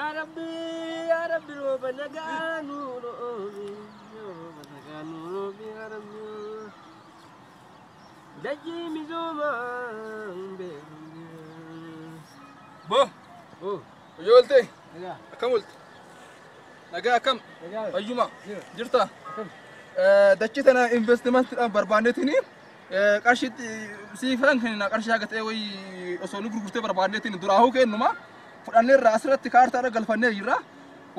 Yaa Rabbi, yaa Rabbi, rooba nagaa nuu roobi. Rooba nagaa nuu roobi, yaa Rabbi. Dachii misoomaa hin beeku. Bo, Oh, ijoollee nagaa, akkam oolte? Nagaa akkam? Nagaa. Fayyuma? Jira. Jirta? Akkam? Dachii tana investmentiidhaan barbaanneetiin qarshii siifan kenna, qarshii haga ta'e wayii osoo nu gurgurtee barbaanneetiin duraahuu kennuma fudhanneerra asirratti kaartaadha galfannee jirra.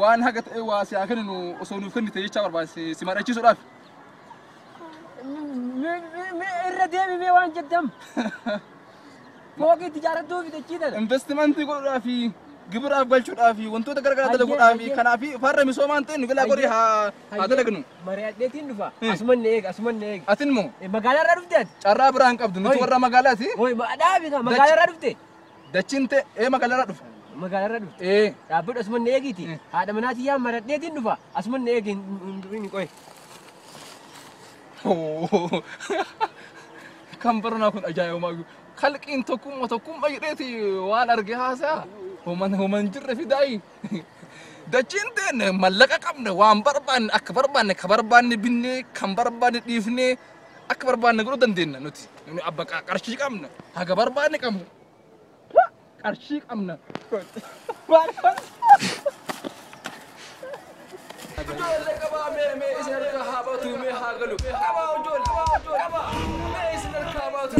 Waan haga ta'e waa si haa kenninu osoo nuuf kennite jechaa barbaade si mari'achiisuudhaaf. Irra deebimee waan jettam. Fooqii itti ijaarrattuu fi dachii tana. Investimentii godhuudhaaf, gibiraaf galchuudhaaf, wantoota garagaraa dalaguudhaaf, kanaaf farra misoomaan ta'e nu bilaa godhee haa dalagnu. Mari'adheetiin dhufa. Asuman na eega, asuman na eega. Atin moo Magaalaa irraa dhufte ati? Carraa biraan qabdu nuti Oi. warra magaalaati. Hoi, dhaabi kaa, magaalaa irraa dhufte? Dachiin ta'e ee magaalaa irraa dhufe. Magaalaa irraa dhufte. Ee. Dhaabbadhu, asuman na eegiiti. Haadha manaatii yaa maradheetiin dhufa. Asuman na eegi, hin qoy. Kan baranaa kun ajaa'ibumaa. Kalqiin tokkummaa tokkummaa jedheeti waan arge haasaa. Homan homan jirre fidaayi. Dachiin teenne mallaqa qabna, waan barbaanne akka barbaanne ka barbaanne binnee kan barbaanne dhiifnee akka barbaanne godhuu dandeenya nuti. Nuni abba qarshii qabna, haga barbaanne qabna. Qarshii qabna. Ijoollee qabaa, mee mee isin harka haa baatu, mee haa galu. Qabaa ijoollee, qabaa, mee isin harka haa baatu.